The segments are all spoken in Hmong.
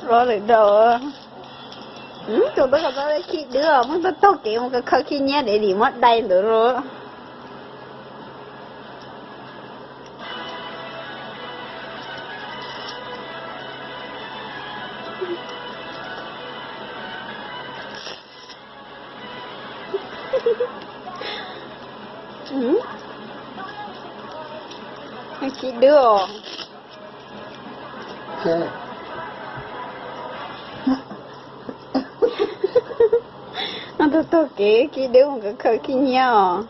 Los lawm rau. Tus tub ko txob khib dwb os, muab taug kev mus khaws khib nyiab dev dim muab dai ntawd los. Khib dwb os. Taug taug kev khib dwb mus khaws khib nyiab os.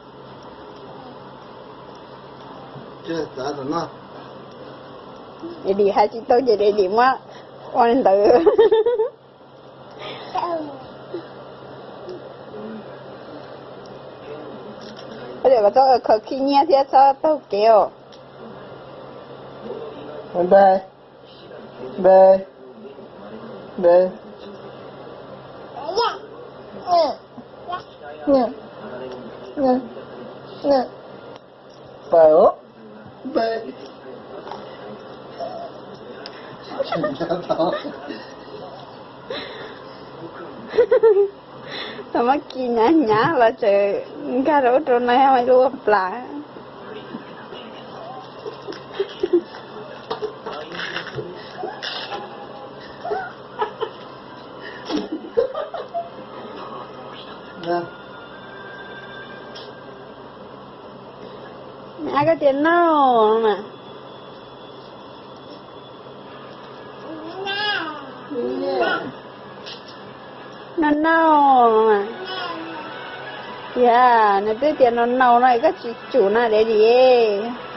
Dev dim hais tsis tau ces dev dim muab ua li ntawd. Txhob khaws khib nyiab thiab txhob taug kev os. Npe, npe, npe. Pais os. Npe. Tau muab kis hnyav hnyav los tseem nkag rau ub rau no mas lub ua plas. Ab, koj tias no mas. No no. Yog nws twb tias no no no koj tsis tsum no dev dim.